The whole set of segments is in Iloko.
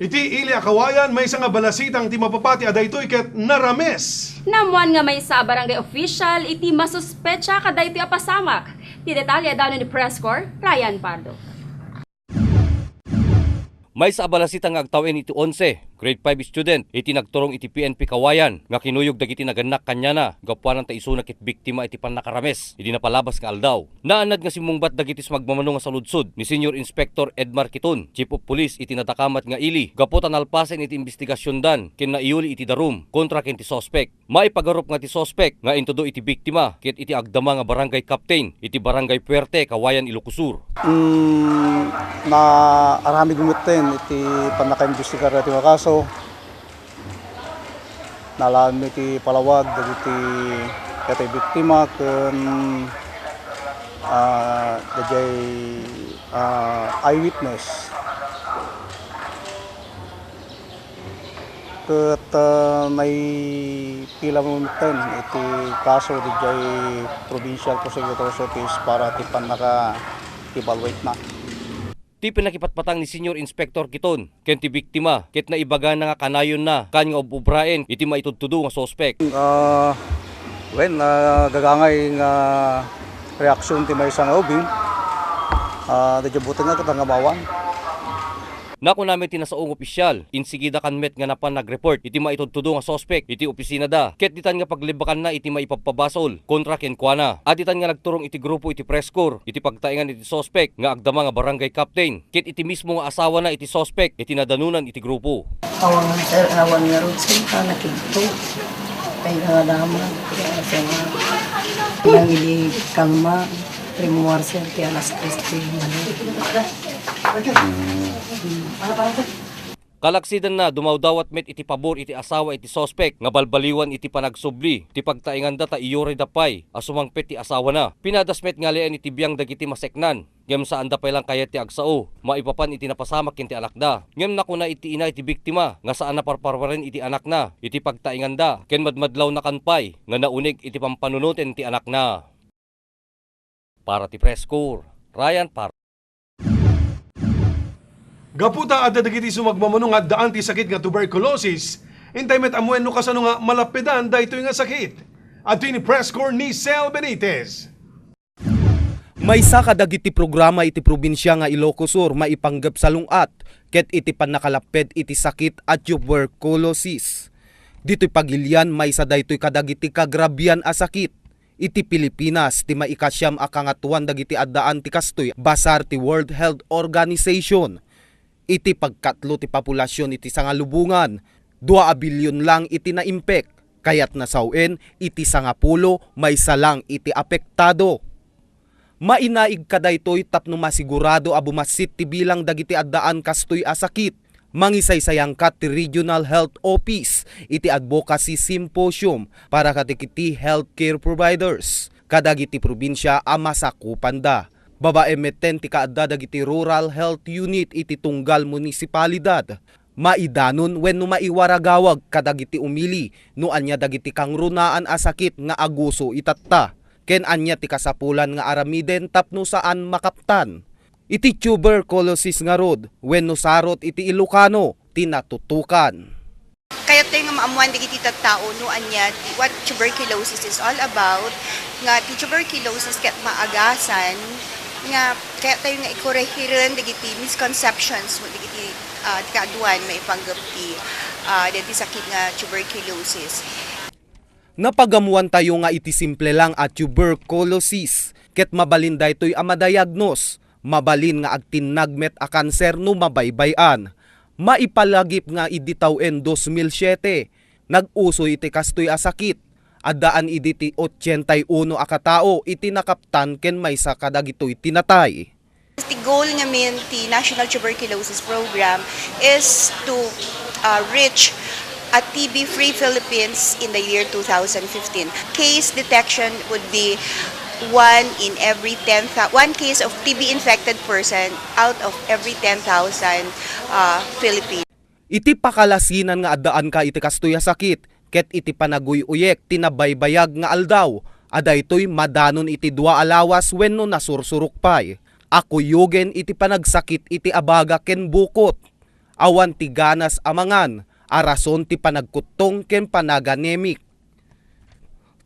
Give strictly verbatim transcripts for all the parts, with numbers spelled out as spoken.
Iti ili a Cauayan, maysa nga balasitang ti mapapati a daytoy ket narames. Naammuan nga maysa a barangay official iti masuspetsa kadaytoy a pasamak. Ti detalye danon ni Press Corps, Ryan Pardo. Maysa a balasita nga agtawen iti onse, grade five student, iti nagturong iti P N P Cauayan nga kinuyog dagiti nagannak kaniana gapuanan ta isuna ket biktima iti pannakarames idi napalabas nga aldaw. Naannad nga simmungbat dagiti sumagmamano nga saludsod ni Senior Inspector Edmar Kiton, Chief of Police iti nadakamat nga ili, gapu ta nalpasen iti imbestigasiondan ken naiyuli iti darum kontra ken ti suspek. Maipagarup nga ti suspek nga intudo iti biktima ket iti agdama nga barangay captain iti Barangay Fuerte, Cauayan, Ilocos Sur. Mm, naaramid metten iti pannakaimbestigar daytoy nga kaso. Nalaanmi ti palawag dagiti, dagiti biktima ken, ah, daydiay, ah, eyewitness. Ket, ah, naipila metten iti kaso daydiay Provincial Prosecutor's Office para ti pannaka-evaluate na. Ti pannakipatpatang ni Senior Inspector Kiton ken ti biktima ket naibagana nga kanayonna ken nga ub-ubraen iti maitudtudo nga suspek. Ah, wen, ah, gagangay nga reaksyon ti maysa nga ubing. Ah, daydiay buteng nga ket nangamawan. Nakuna met ti nasaong opisyal, insigidakan met nga napan nagreport iti maitudtudo nga suspek iti opisinada, ket ditan nga paglibbakanna iti maipabpabasol kontra kenkuana. Ditan nga nagturong iti grupo iti Press Corps iti pagtaengan iti suspek nga agdama nga barangay captain, ket iti mismo nga asawana iti suspek iti nadanonan iti grupo. Awan, sir, awan nga road, sir, ta nakidto. Ay, nga dama, kaya sa mga, nang ili kalma, primuar, sir, kaya alas tres, sir, ano. Kalaksidanna, dumawdawat met iti pabor iti asawa iti suspek nga balbaliwan iti panagsubli ti pagtaenganda ta iyorayda pay a sumangpet ti asawana. Pinadas met nga alien iti biang dagiti maseknan, ngem saanda pay lang kayat ti agsao maipapan iti napasamak ken ti anakda. Ngem nakuna iti ina iti biktima nga saan a parparuaren iti anakna iti pagtaenganda ken madmadlawnakan pay nga nauneg iti pampanunoten ti anakna. Para ti Press Corps, Ryan Par- Gapu ta adda dagiti sumagmamano nga addaan ti sakit nga tuberculosis, intay met ammoen no kasano nga malappedan daytoy nga sakit. Adtoy ni Press Corps ni Sel Benitez. Maysa kadagiti programa iti probinsia nga Ilocos Sur maipanggep salung-at ket iti pannakalapped iti sakit a tuberculosis. Ditoy pagilian, maysa daytoy kadagiti kagrabian a sakit. Iti Pilipinas, ti maikasiam a kangatoan dagiti addaan ti kastoy basar ti World Health Organization. Iti pagkatlo ti populasion iti sangalubongan, dua a bilyon lang iti naimpek, kayatna sawen iti sangapulo maysa lang iti apektado. Mainaig kadaytoy tapno masigurado a bumassit ti bilang dagiti addaan kastoy a sakit. Mangisaysayangkat ti Regional Health Office iti Advocacy Symposium para kadagiti healthcare providers kadagiti probinsia a masakupanda. Babaen metten ti kaadda dagiti Rural Health Unit iti tunggal munisipalidad. Maidanon wenno maiwaragawag kadagiti umili no ania dagiti kangrunaan a sakit nga aguso itatta, ken ania ti kasapulan nga aramiden tapno saan makaptan. Iti tuberculosis ngarud wenno sarot iti Ilocano ti natutukan. Kayatyo nga maammuan dagiti tattao no ania ti, what tuberculosis is all about, nga ti tuberculosis ket maagasan nga kayatyo nga ikorehiren dagiti misconceptions mo dagiti, ah, ti kaaduan maipanggep ti, ah, dagiti sakit nga tuberculosis. Napagammoantayo nga iti simple lang a tuberculosis, ket mabalin daytoy a madiagnose, mabalin nga agtinnag met a kanser no mabaybay-an. Maipalagip nga idi tawen dos mil siete, nag-uso iti kastoy a sakit. Addaan idi ti otsenta y uno a katao iti nakaptan ken maysa kadagitoy ti natay. Ti goal ngamin ti National Tuberculosis Program is to, uh, reach a T B-free Philippines in the year two thousand fifteen. Case detection would be one in every ten thou-, one case of T B infected person out of every ten thousand, uh, Philippines. Iti pakalasinan nga addaanka iti kastoy a sakit, ket iti panaguy-uyek ti nabaybayag nga aldaw, a daytoy madanon iti dua a lawas wenno nasursurok pay a kuyogen iti panagsakit iti abaga ken bukot. awan ti ganas a mangan a rason ti panagkuttong ken panaganemik.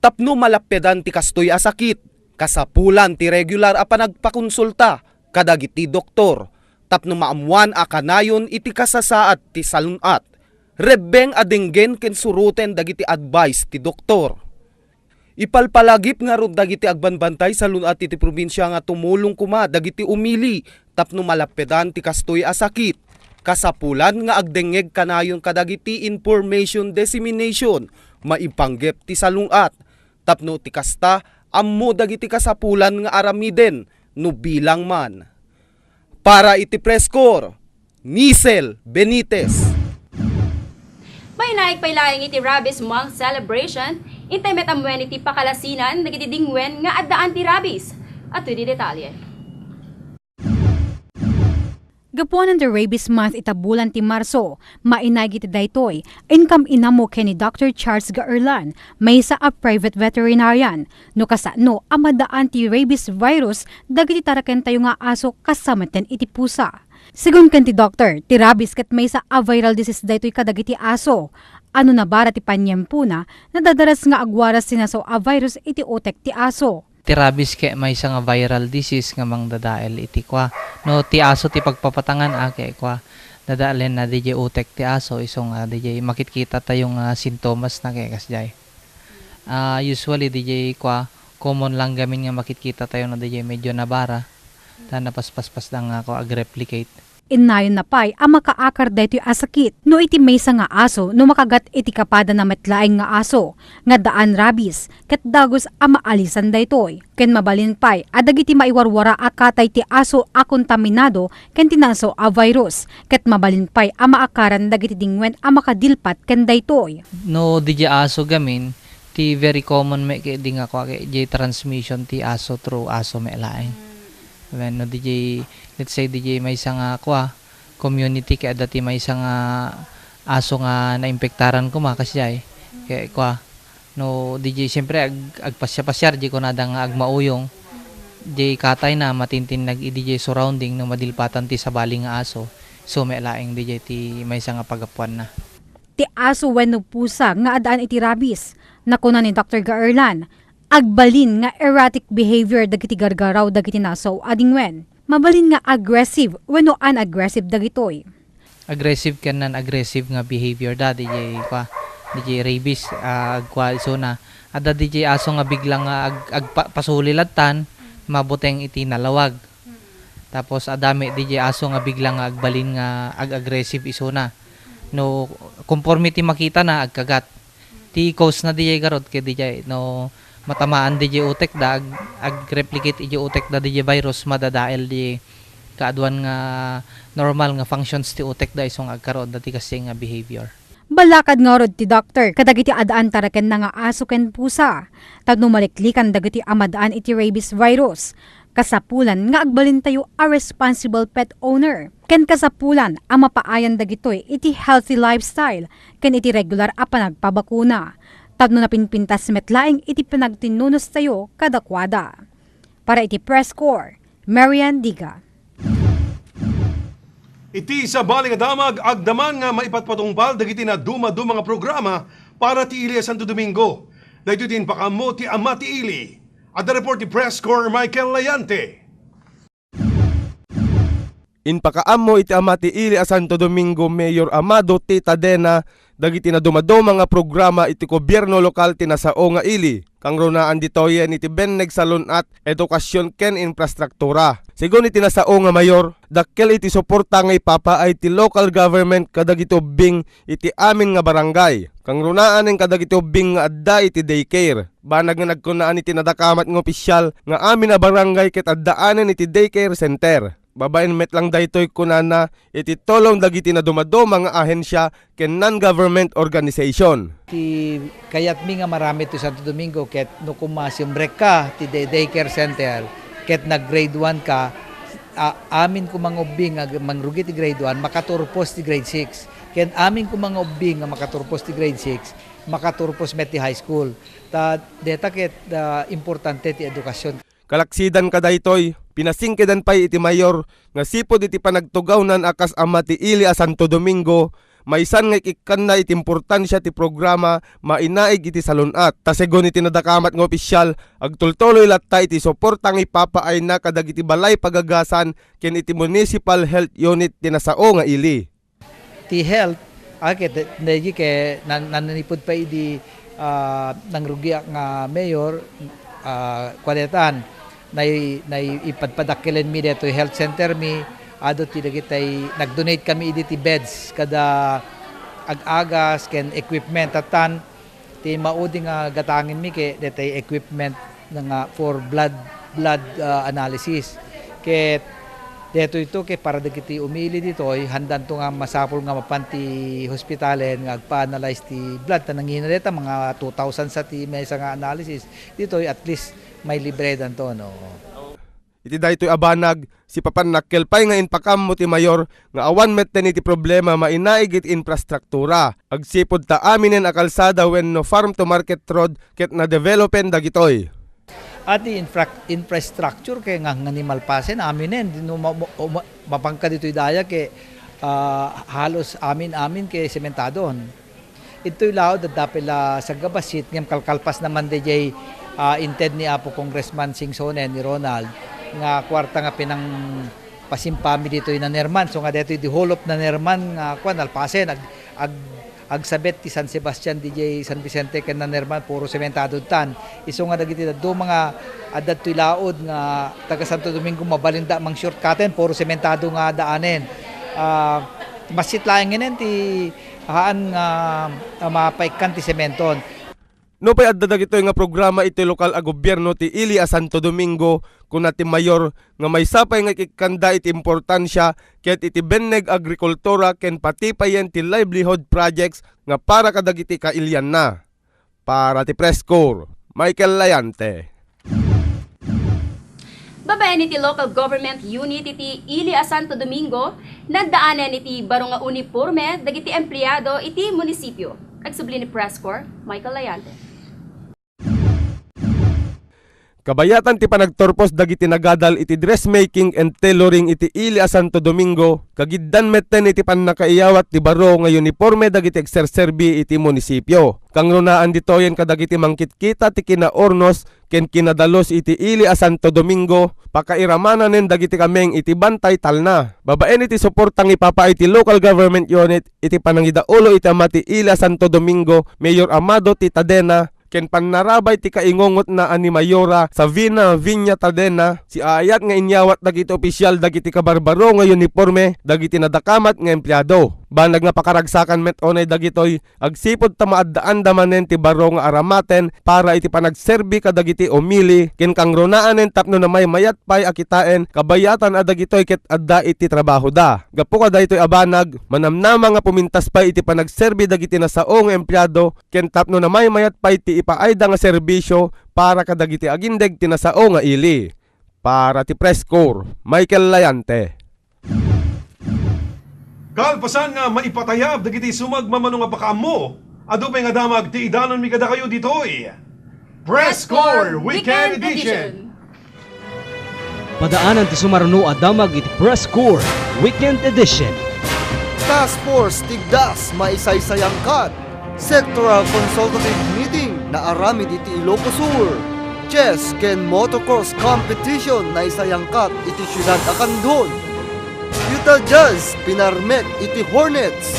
Tapno malappedan ti kastoy a sakit, kasapulan ti regular a panagpakonsulta kadagiti doktor tapno maammuan a kanayon iti kasasaad ti salun-at. Rebbeng a denggen ken suroten dagiti advice ti doktor. Ipalpalagip ngarud dagiti agbambantay salun-at iti probinsia nga tumulong koma dagiti umili tapno malappedan ti kastoy a sakit. Kasapulan nga agdengngeg kanayon kadagiti information dissemination maipanggep ti salun-at tapno ti kasta, ammo dagiti kasapulan nga aramiden no bilang man. Para iti Press Corps, Nisel Benitez. Mainaig pay laeng iti Rabies Month celebration, intay met ammuen iti pakalasinan dagiti dingwen nga addaan ti rabies. Adtoy ti detalye. Gapuanan ti Rabies Month ita bulan ti Marso, mainaig iti daytoy, inkam inammo ken ni Doctor Charles Gaerlan, maysa a private veterinarian, no kasano a madaan ti rabies virus dagiti tarakentayo nga aso kas sa metten iti pusa. Segun ken ti doktor, ti rabies ket maysa a viral disease daytoy kadagiti aso. Ano nabara ti paniempona, nadadaras nga agwaras ti nasao a virus iti utek ti aso. Ti rabies ket maysa nga viral disease nga mangdadael iti kua. No ti aso ti pagpapatangan a ket kua, dadaelen na didiay utek ti aso isu nga didiay makitkita tayo nga sintomas na ket kasdiay. Ah, usually didiay kua, common lang gamin nga makitkita tayo na didiay medyo nabara. Ta napaspaspas da nga kua, ag-replicate. Innayon na pay a makaakar daytoy a sakit no iti maysa nga aso no makagat iti kapadana met laeng nga aso nga daan rabies ket dagus a maalisan daytoy. Ken mabalin pay a dagiti maiwarwara a katay ti aso a kontaminado ken ti nasao a virus ket mabalin pay a maakaran dagiti dingwen a makadilpat ken daytoy. No didiay aso gamin, ti very common met ket di nga kua ket diay transmission ti aso through aso met laeng. Wen, no didiay, let's say, didiay maysa nga kua, community ket adda ti maysa nga aso nga naimpektaran koma, kasdiay. Ket kua, no didiay, siyempre, ag-, agpasiar-pasiar, diay kunada nga agmauyong, diay katayna, matintinnag idi diay surrounding, no madilpatan ti sabali nga aso, isu met laeng didiay ti maysa nga paggapuanna. Ti aso wenno pusa nga addaan iti rabies, nakuna ni Doktor Gaerlan, agbalin nga erratic behavior dagiti gargaraw dagiti nasao a dingwen. Mabalin nga aggressive wenno unaggressive dagitoy. Aggressive ken non-aggressive nga behavior da, didiay kua, didiay rabies, ah, agkua isuna. Adda didiay aso nga bigla nga ag-, agpa-, pasulil lattan, mabuteng iti nalawag. Tapos, adda met didiay aso nga bigla nga agbalin nga ag-aggressive isuna. No, konforme ti makitana, agkagat. Ti cause na didiay garud ket didiay, no, matamaan didiay utekda, ag-, ag-replicate idiay utekda didiay virus, madadael didiay kaaduan nga normal nga functions ti utekda isu nga agkaroon dati kasdiay nga behavior. Balakad ngarud ti doktor kadagiti addaan tarakenna nga aso ken pusa, tapno maliklikan dagiti a maddaan iti rabies virus. Kasapulan nga agbalintayo a responsible pet owner, ken kasapulan a mapaayan dagitoy iti healthy lifestyle ken iti regular a panagpabakuna, tapno napinpintas met laeng iti panagtinnunostayo kadakuada. Para iti Press Corps, Marian Diga. Iti sabali nga damag, agdaman nga maipatpatungpal dagiti nadumaduma nga programa para ti ili a Santo Domingo. Daytoy ti impakaammo ti Ama ti Ili. Adda report ti Press Corps Michael Layante. Impakaammo iti Ama ti Ili a Santo Domingo Mayor Amado T. Tadena dagiti nadumaduma nga programa iti gobierno lokal ti nasao nga ili. Kangrunaan ditoyen iti benneg salun-at, edukasyon ken infrastruktura. Segun iti nasao nga mayor, dakkel iti suporta nga ipapaay ti local government kadagiti ubbing iti amin nga barangay. Kangrunaan ken kadagiti ubbing nga adda iti daycare. Banag nga nagkunaan iti nadakamat nga opisyal nga amin a barangay ket addaanen iti daycare center. Babaen met lang daytoy, kunana, iti tulong dagiti nadumaduma nga ahensya ken non-government organization. Ti kayatmi nga maramid ti Santo Domingo ket no koma simrekka ti day-, daycare center ket nag-grade one ka, a-, amin koma nga ubbing nga mangrugi ti grade one, makaturpos ti grade six. Ken amin koma nga ubbing nga makaturpos ti grade six, makaturpos met ti high school. Ta deta ket, ah, importante ti edukasyon. Kalaksidan kadaytoy, Pinasingkedan pay iti mayor nga sipud iti panagtugawnan a kas ama ti ili a Santo Domingo, maysan nga ikikkanna iti importansia ti programa mainaig iti salun-at. Ta segun iti nadakamat nga opisyal, agtultuloy latta iti suporta nga ipapaayna kadagiti balay pagagasan ken iti municipal health unit ti nasao nga ili. Ti health, ah, ket, daydi ket nan-, nanipud pay idi, ah, nangrugiak nga mayor, ah, kuan daytan, nay-, nay-, ipadpadakkelenmi daytoy health center mi, adu ti dagitay nag-donate kami idi ti beds kada ag-agas ken equipment. Tattan, ti maudi nga gatangenmi ket daytay equipment nga for blood, blood, ah, analysis. Ket daytoy to ket para dagiti umili ditoy, handanto nga masapul nga mapan ti hospitalen nga agpa-analyze ti blood. Ta nangina dayta, mga two thousand sa ti maysa nga analysis. Ditoy, at least, mailibre danto, no? Iti daytoy a banag, sipapannakkel pay nga impakaammo ti mayor nga awan metten iti problema mainaig iti infrastruktura. Agsipud ta aminen a kalsada wenno farm to market road ket nadevelopen dagitoy. Iti infra-, infrastructure ket nga, nga ni malpasen aminen, di no ma-, ma-, ma-, mapanka ditoy daya ket, ah, halos amin-amin ket sementadon. Itoy laod, adda pay la sagabassit, ngem kalkalpas naman daydiay, ah, inted ni Apo Congressman Singsonen, ni Ronald, nga kuarta nga pinangpasimpami ditoy Nanerman. So nga daytoy di whole of Nanerman nga kuan, nalpasen, ag-, ag-, agsabet ti San Sebastian, daydiay San Vicente ken Nanerman, puro sementado tan. Isu nga dagiti dadduma nga adda ditoy laod nga taga Santo Domingo, mabalinda mang-shortcutten, puro sementado nga daanen. Ah, bassit laeng ngenen ti haan nga, ah, mapaikkan ti sementon. Nupay adda dagitoy nga programa iti lokal a gobierno ti ili a Santo Domingo, kuna ti mayor nga maysa pay nga ikikkanda iti importansia ket iti benneg agrikultura ken patipayen ti livelihood projects nga para kadagiti kailianna. Para ti Press Corps, Michael Layante. Babaen iti local government unit iti ili a Santo Domingo, naddaanen iti baro nga uniporme dagiti empleado iti munisipio. Agsubli ni Press Corps, Michael Layante. Kabayatan ti panagturpos dagiti nagadal iti dressmaking and tailoring iti ili a Santo Domingo, kagiddan metten iti pannakaiyawat ti baro nga uniporme dagiti agserserbi iti munisipio. Kangrunaan ditoyen kadagiti mangkitkita ti kinaurnos ken kinadalus iti ili a Santo Domingo, pakairamananen dagiti kameng iti bantay talna. Babaen iti suporta nga ipapaay ti local government unit iti panangidaulo iti ama ti ili a Santo Domingo, Mayor Amado T. Tadena, ken pannarabay ti kaingungotna a ni Mayora Savina Viña Tadena, siaayat nga inyawat dagiti opisyal dagiti kabarbaro nga uniporme dagiti nadakamat nga empleado. Banag nga pakaragsakan met unay dagitoy, agsipud ta maaddaanda manen ti baro nga aramaten para iti panagserbi kadagiti umili ken kangrunaanen tapno namaymayat pay a kitaen kabayatan a dagitoy ket adda iti trabahoda. Gapu kadaytoy a banag, manamnama nga pumintas pay iti panagserbi dagiti nasao nga empleado ken tapno namaymayat pay ti ipaayda nga serbisio para kadagiti agindeg ti nasao nga ili. Para ti Press Corps, Michael Layante. Kalpasan nga maipatayab dagiti sumagmamano nga pakaammo, adu pay nga damag ti idanonmi kadakayo ditoy Press Corps Weekend Edition. Padaanan ti sumaruno a damag iti Press Corps Weekend Edition. Task Force Tigdas, maisaysayangkat. Sectoral Consultative Meeting, naaramid iti Ilocos Sur. Chess ken motocross competition, naisayangkat iti siudad a Candon. Utah Jazz, pinarmek iti Hornets.